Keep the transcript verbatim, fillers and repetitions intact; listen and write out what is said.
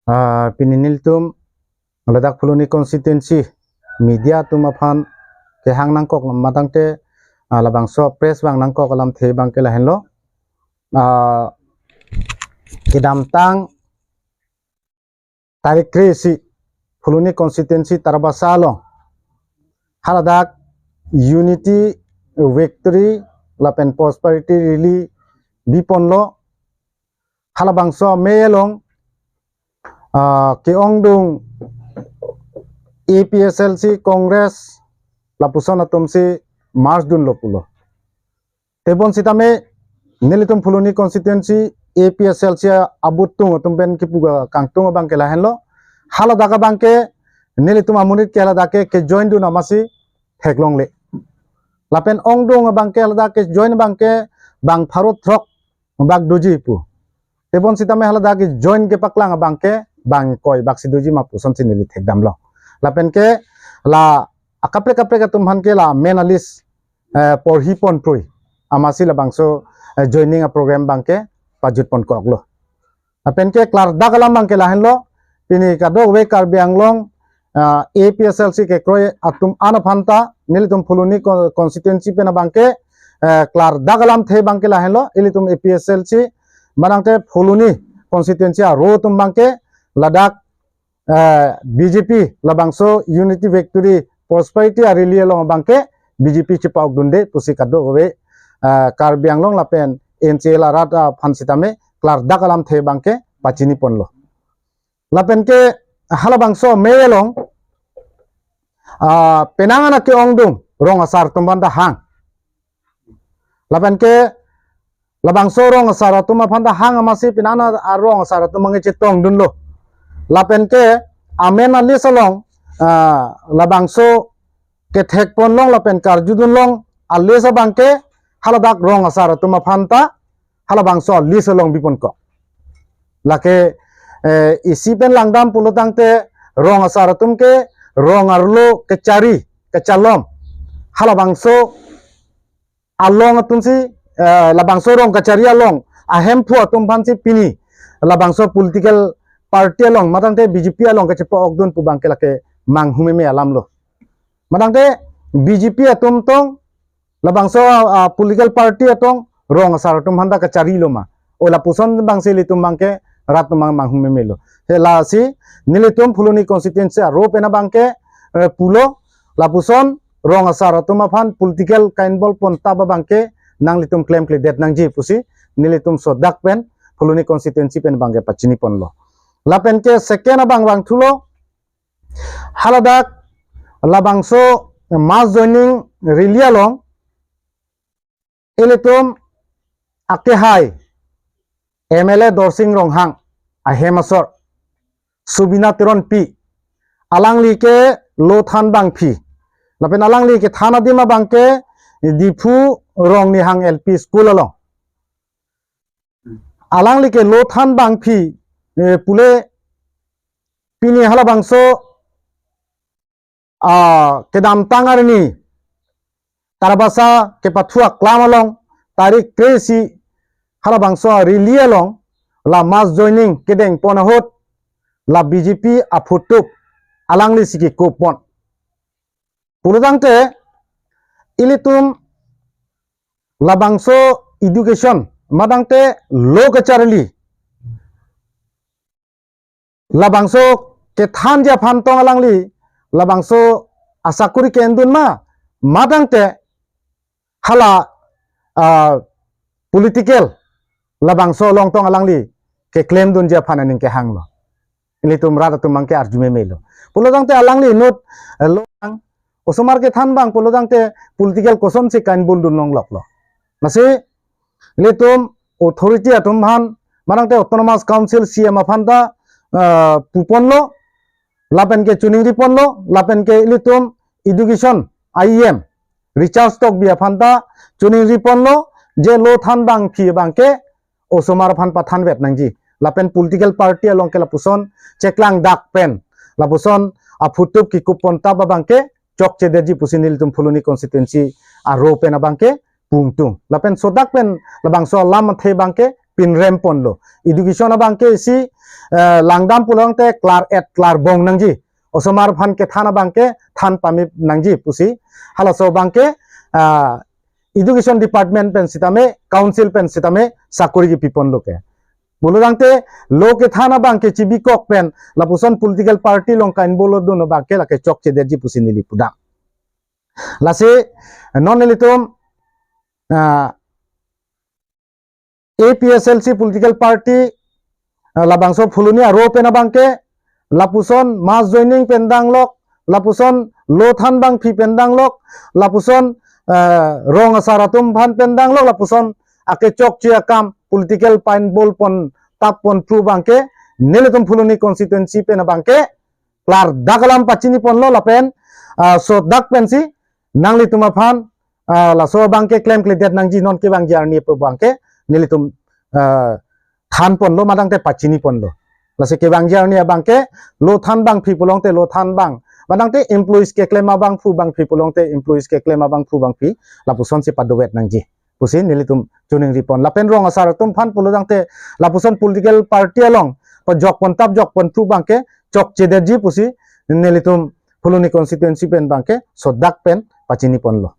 Ah, pini nelitum ladak Phuloni constituency media atum aphan kehang nangkok alam matangte, ah, labangso press vang nangkok alamthe abangke lahenlo. Ah, kedamtang tarik kre-isi Phuloni constituency Tarabasa along haladak unity, victory lapen prosperity rally biponlo. Halabangso amei along, ah, ke-ongdung A P H L C, Congress lapuson atumsi march dunlo pulo. Tebon sitame nelitum Phuloni constituency A P H L C abut tung atum pen kipu kangtung abangke lahenlo. Haladak abangke nelitum amonit ke haladak ke, ke join dun amatsi theklongle. Lapen ongdung abangke haladak ke join abangke bang pharo throk bak doji pu. Tebon sitame haladak ke join kepaklang abangke bang koi baksi doji ma pusonsi neli thekdamlo. Lapen ke la akaprek kaprek atum aphan ke la amen a-list, eh, porhi ponprui amatsi labangso, eh, joining a-program abangke pajut ponkoklo. Lapen ke klardak alam abangke lahenlo, pini kadokave Karbi Anglong, ah, A P H L C kekroi atum an aphanta nelitum Phuloni con-, constituency pen abangke, eh, klardak alamthe abangke lahenlo, ilitum A P H L C manangte Phuloni constituency aro atum abangke ladak, eh, B J P labangso unity victory prosperity a-rally along abangke B J P chepa-ok dunde pusi kadokave, eh, Karbi Anglong lapen N C L arat aphan sitame klardak alamthe abangke pachini ponlo. Lapen ke halabangso amei along, ah, penang an ke-ongdung rong asar atum aphanta hang. Lapen ke labangso rong asar atum aphanta hang amatsi penang an arong asar atum abangke chetong dunlo. Lapen ke amen a-list along, ah, labangso kethek ponlong lapen karju dunlong a-list abangke haladak rong asar atum aphanta halabangso a-list along biponkok. Lake, eh, isi pen langdam pulotangte rong asar atum ke rong arlo kechari, kechalom. Halabangso along atumsi, eh, labangso rong kachari along ahemphu atum aphansi pini labangso political party along matangte B J P along kachepa-ok dun pu abangke lake manghumeme alamlo. Matangte B J P atum tong labangso, ah, political party atong rong asar atum aphanta kacharilo ma. O lapuson abangsi ilitum abangke rat atum abang manghumemelo. He lasi nelitum Phuloni constituency aro pen abangke, eh, pulo lapuson rong asar atum aphan political ka-involve pontap abangke nanglitum klemkledet nangji pusi nelitum sodak pen Phuloni constituency pen abangke pachini ponlo. Lapen ke second abang vangthulo, haladak labangso mass joining rally along ilitum akehai M L A Dorsing Ronghang ahem asor Subina Teronpi, alangli ke Lothanbangphi. Lapen alangli kethan adim abangke Diphu Rongnihang L P School along. Alangli ke Lothanbangphi, eh, pule pini halabangso, ah, kedamtang arni Tarabasa kepathu aklam along tarik kre-isi halabangso rally along la mass joining kedeng pon ahut la B J P aphutup alanglisi kekup pon. Pulotangte ilitum labangso education matangte lo kacharli labangso kethanji aphan tong alangli labangso asakuri ke-endun ma, matangte hala, ah, political labangso along tong alangli keklemdunji aphan aning kehanglo. Ilitum rat atum abangke arjumemelo. Pulotangte alangli inut, eh, lo ang osomar kethan abang pulotangte political kosonsi ka-involve dun longloklo. Lasi ilitum authority atum aphan, manangte Autonomous Council C M aphanta, ah, puponlo, lapen ke choningri ponlo, lapen ke ilitum education I E M Richard Tokbi aphanta choningri ponlo, je Lothanbangphi abangke osomar aphan pathanvet nangji. Lapen political party along ke lapuson cheklang dak pen lapuson aphutup kekup pontap abangke chokchedetji pusi nelitum Phuloni constituency aro pen abangke pu ingtung. Lapen sodak pen labangso alamthe abangke pinrem ponlo. Education abangke isi, eh, langdam pulangte klar-et klarbong nangji. Osomar aphan kethan abangke than pame nangji pusi. Halaso abangke, ah, education department pen sitame, council pen sitame sakori kepiponlo ke. Pulotangte lo kethan abangke chibikok pen lapuson political party along ka-involve dun abangke lake chokchedetji pusi neli pudam. Lasi non nelitum, ah, A P H L C political party, ah, labangso Phuloni aro pen abangke, lapuson mass joining pen danglok, lapuson lo than bangphi pen danglok, lapuson, ah, rong asar atum aphan pen danglok, lapuson akechokche akam political pa-involve pon tap pon phru abangke, nelitum Phuloni constituency pen abangke klardak alam pachiniponlo lapen, ah, sodak pensi nanglitum aphan, ah, laso abangke klemkledet nangji non kevangji arni pu abangke nelitum, ah, thanponlo madangte pachiniponlo. Lasi kevangji arni abangke lo than bangphi pulongte lo than bang, madangte employees keklem abangphu bangphi pulongte employees keklem abangphu bangphi lapusonsi padovet nangji pusi nelitum choningripon. Lapen rong asar atum aphan pulotangte lapuson political party along pajokpon tap jokpon phru abangke chokchedetji pusi nelitum Phuloni constituency pen abangke sodak pen pachiniponlo.